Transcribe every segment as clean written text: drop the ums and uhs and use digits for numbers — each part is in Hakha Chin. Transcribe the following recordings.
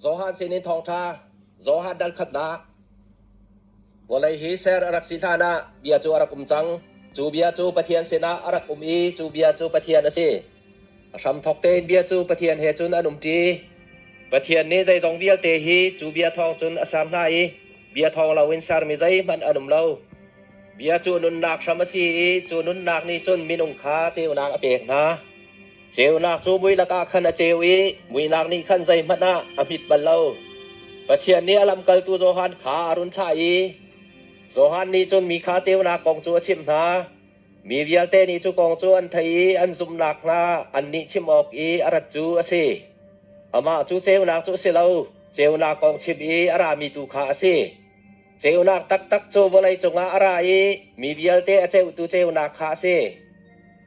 Johan sinin thawngṭha, Johan dal khatnak. Vawlei hi ser a rak si hlanah bia cu a rak um cang. Cu bia cu Pathian sinah a rak um i cu bia cu Pathian a si. A hramthawk tein bia cu Pathian he cun an umṭi. Pathian nih zeizong vialte hi cu bia thawng cun a ser hna i bia thawng loin sermi zeihmanh an um lo. Bia cu nunnak hram a si i cu nunnak nih cun minung kha ceunak a pek hna. Ceunak cu mui lakah khan a ceu i muihnak nih khan zeihmanh ah a hmit bal lo. Pathian nih a lamkaltu Johan kha a run thlah i Johan nih cun mi kha ceunak kong cu a chimh hna. Mi vialte nih cu kong cu an theih i an zumh nakhnga annih chim awk i a rat cu a si. Amah cu ceunak cu a si lo, ceunak kong chim i a rami tu kha a si. Ceunak taktak cu vawlei cungah a ra i mi vialte a ceuhtu ceunak kha a si.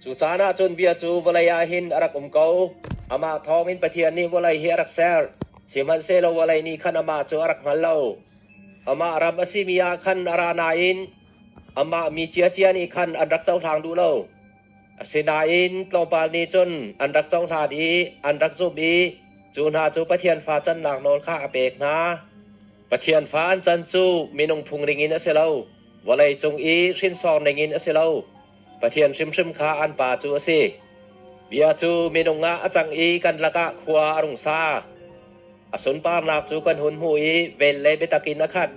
Cu caan ah cun bia cu vawlei ah hin a rak um ko. Amah thawngin Pathian nih vawlei hi a rak ser. Sihmanhsehlaw vawlei nih khan amah cu a rak hngal lo. Amah ram a simi ah khan a ra nain amah mi ciacia nih khan an rak cohlang duh lo. Asinain tlawmpal nih cun an rak cohlan i an rak zumh i cu hna cu Pathian fa cannak nawl kha a pek hna. Pathian fa an can cu minung phung ningin a si lo, vawlei cung i hrinsor ningin a si lo. Pathian hrimhrim kha an pa cu a si. Bia cu minung ah a cang i kan lakah khua a rung sa. A sunparnak cu kan hun hmuh i vel le biatak in a khat.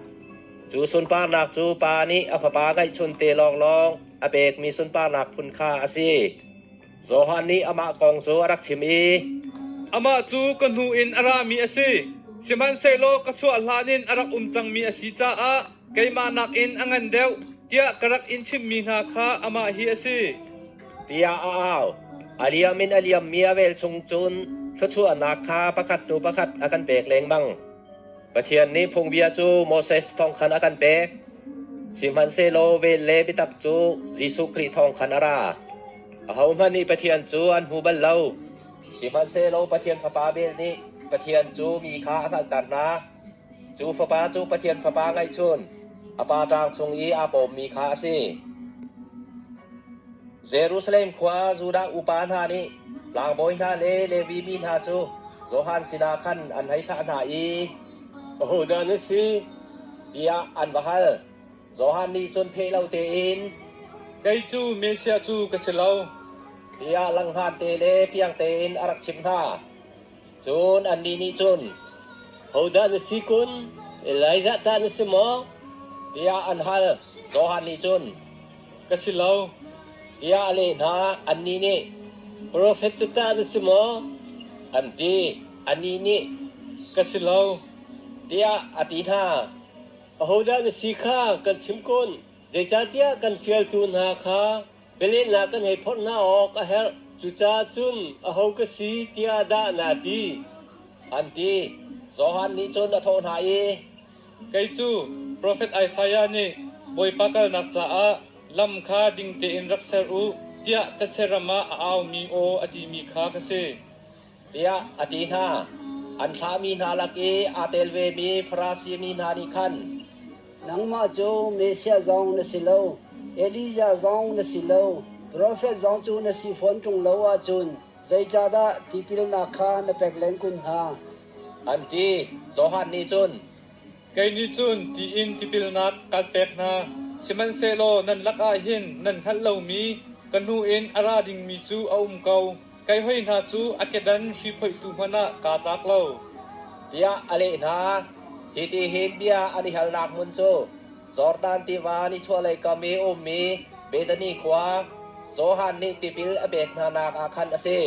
Cu sunparnak cu Pa nih a Fapa ngeihchun te lawnglawng a pekmi sunparnak phun kha a si. Johan nih amah kong cu a rak chim i, Amah cu ka hnu in a rami a si, sihmanhsehlaw ka chuah hlan in a rak um cangmi a si caah keimah nakin a ngan deuh, tiah ka rak in chimhmi hna kha amah hi a si. Tiah a au. A liam in a liammi a velchum cun thluachuahnak kha pakhat hnu pakhat a kan pek lengmang. Pathian nih phungbia cu Moses thawng khan a kan pek. Sihmanhsehlaw vel le biatak cu Jesuh Khrih thawng khan a ra. Ahohmanh nih Pathian cu an hmu bal lo. Sihmanhsehlaw Pathian Fapa vel nih Pathian cu mi kha a hngalhter hna. Cu fapa cu Pathian Fapa ngeihchun, a pa ṭaang chung i aa pawmmi kha a si. Jerusalem khua Judah upa hna nih tlangbawi hna le Levi mi hna cu Johan sinah khan an hei thlah hna i, Ahodah na si? tiah an va hal. Johan nih cun pheh lo tein, Kei cu Messiah cu ka si lo, tiah langhman te le fiang tein a rak chimh hna. Cun annih nih cun, Hodah na si kun? Elijah tah na si maw? tiah an hal. Johan nih cun, Ka si lo, tiah a leh hna. Annih nih, Profet cu tah na si maw? an ti. Anih nih, Ka si lo, tiah a ti hna. Ahodah na si kha kan chim kun? Zeicahtiah kan fialtu hna kha bialehnak kan hei phorh hna awk a herh. Cucaah cun aho ka si tiah dah naa ti? An ti. Johan nih cun a thawh hna i, Kei cu profet Isaiah nih Bawipa kalnak caah lam kha ding tein rak ser u tiah thetse ram ah a aumi aw a timi kha ka si. Tiah a ti hna. An thlahmi hna lak i aa tel vemi Farasi mi hna nih khan, Nangmah cu Messiah zong na si lo, Elijah zong na si lo, profet zong cu na si fawn ṭung lo ahcun zeicahdah tipilnak kha na pek len kun hnga? An ti. Johan nih cun, Kei nih cun ti in tipilnak kaan pek hna, sihmanhsehlaw nan lakah hin nan hngalh lomi ka hnu in a ra dingmi cu a um ko. Kei hoi hna cu a kedan hri phoihtu hmanh ah kaa tlak lo. Tiah a leh hna. Hiti hin bia an i halnak hmun cu Jordan tiva nichuahlei kam i ummi Bethany khua, Johan nih tipil a pek hnanak ah khan a si.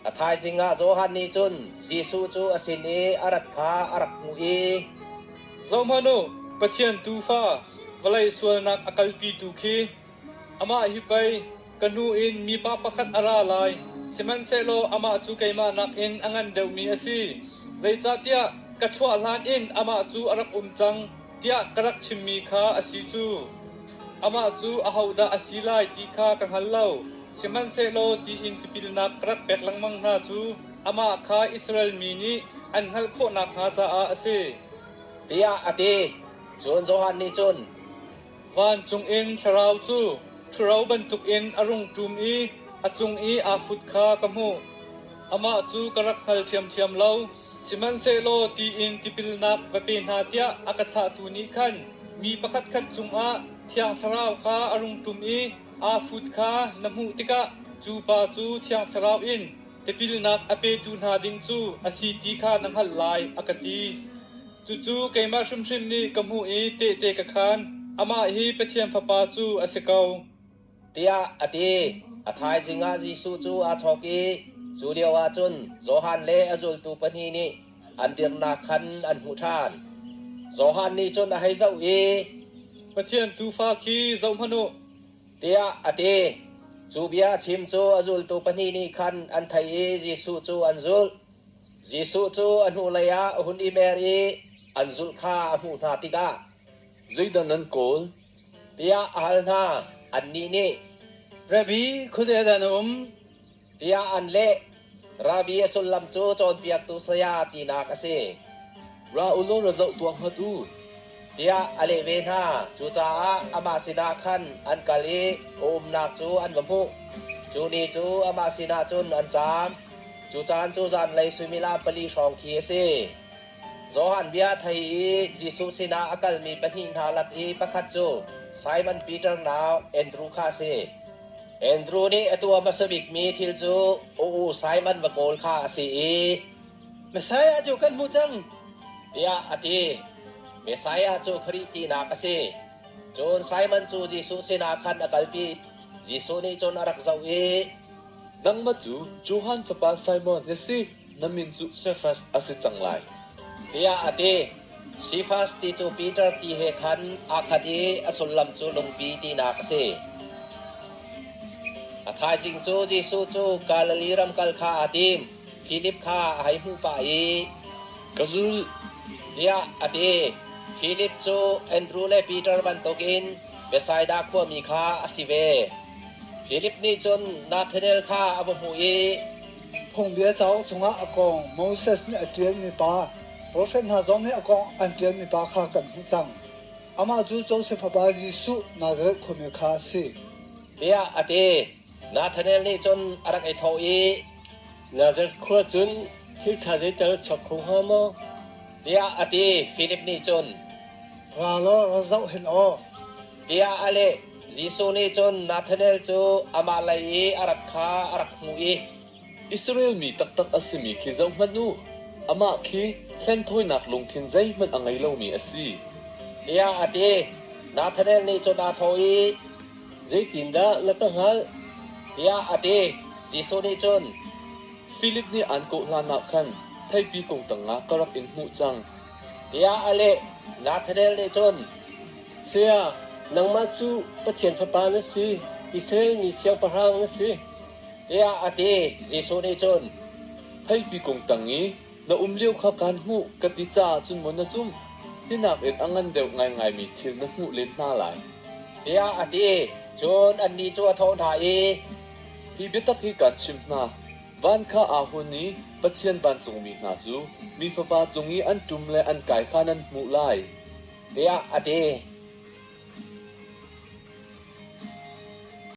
A thaizing ah Johan nih cun Jesuh cu a sin i a rat kha a rak hmuh i, Zohhmanh u, Pathian Tuufa, vawlei sualnak a kalpitu khi! Amah hi pei ka hnu in mipa pakhat a ra lai, sihmanhsehlaw amah cu keimah nakin a ngan deuhmi a si. Zeicahtiah ka chuah hlan in amah cu a rak um cang, tiah ka rak chimmi kha a si cu. Amah cu ahodah a si lai ti kha ka hngal lo, sihmanhsehlaw tiin tipilnak ka rak pek lengmang hna cu amah kha Israel mi nih an hngalh khawh nakhnga caah a si. Tiah a ti. Cun Johan nih cun, Vancung in Thlarau cu ṭhuro bantukin a rung ṭum i a cung i aa fut kha ka hmuh. Amah cu ka rak hngal ṭhiamṭhiam lo, sihmanhsehlaw ti in tipilnak va pe hna tiah a ka thlahtu nih khan mi pakhatkhat cungah Thiang Thlarau kha a rung ṭum i aa fut kha na hmuh tikah cu pa cu Thiang Thlarau in tipilnak a petu hna ding cu a si ti kha na hngalh lai, a ka ti. Cucu keimah hrimhrim nih ka hmuh i tehte ka khaan, amah hi Pathian Fapa cu a si ko. Tiah a ti. A thaizing ah Jesuh cu aa chawk i cu lioah cun Johan le a zultu pahnih nih an dirnak khan an hmuh ṭhan. Johan nih cun a hei zoh i, Pathian Tuufa khi zohhmanh u, tiah a ti. Cu bia a chim cu a zultu pahnih nih khan an theih i Jesuh cu an zulh. Jesuh cu a hnulei ah a hun i mer i an zulh kha a hmuh hna tikah, Zeidah nan kawl? tiah a hal hna. Annih nih, Rabbi, khuazei dah na um? tiah an leh. Rabbi a sullam cu cawnpiaktu saya tinak a si. Ra u law ra zoh tuah hmat u. Tiah a leh ve hna. Cucaah amah sinah khan an kal i a umnak cu an va hmuh. Cu ni cu amah sinah cun an caam. Cu caan cu zanlei suimilam pali hrawng khi a si. Johan bia a thei i Jesuh sinah a kalmi pahnih hna lak i pakhat cu Simon Peter nau Andru kha a si. Andru nih a tuah hmasa bikmi thil cu a u Simon va kawl kha a si i, Messiah cu kan hmuh cang, tiah a ti. Messiah cu Khrih tinak a si. Cun Simon cu Jesuh sinah khan a kalpi. Jesuh nih cun a rak zoh i, Nangmah cu Johan fapa Simon na si, na min cu Sefas a si cang lai. Tiah a ti. Sifas ti cu Peter ti he khan aa khat i a sullam cu lungpi tinak a si. A thaizing cu Jesuh cu Galilee ram kal kha aa tim. Filip kha a hei hmuh pah i, Ka zul, tiah a ti. Filip cu Andru le Peter bantukin Bethsaida khuami kha a si ve. Filip nih cun Nathanael kha a va hmuh i, Phungbia cauk chungah a kong Moses nih a ṭialmi pa, profet hna zong nih a kong an ṭialmi pa kha kan hmuh cang. Amah cu Josef fapa Jesuh Nazareth khuami kha a si. Tiah a ti. Nathanael nih cun a rak i thawh i, Nazareth khua cun thil ṭha zeital chuak kho hnga maw? Tiah a ti. Filip nih cun, Ra law ra zoh hin aw. Tiah a leh. Jesuh nih cun Nathanael cu amah lei i a rat kha a rak hmuh i, Israel mi taktak a simi khi zohhmanh u, amah khi hlenthawinak lungthin zeihmanh a ngei lomi a si. Tiah a ti. Nathanael nih cun aa thawh i, Zeitindah na ka hngalh? Tiah a ti. Jesuh nih cun, Filip nih aan kawh hlanah khan theipi kung tangah ka rak in hmuh cang. Tiah a leh. Nathanael nih cun, Saya, nangmah cu Pathian Fapa na si, Israel mi siangpahrang na si. Tiah a ti. Jesuh nih cun, Theipi kung tang i na um lio kha kaan hmuh ka ti caah cun maw na zumh? Hi nakin a ngan deuh ngaingaimi thil na hmuh len hna lai. Tiah a ti. Cun annih cu a thawh hna i, Hi biatak hi kaan chimh hna, van kha aa hun i Pathian vancungmi hna cu Mi Fapa cung i an ṭum le an kai kha nan hmuh lai. Tiah a ti.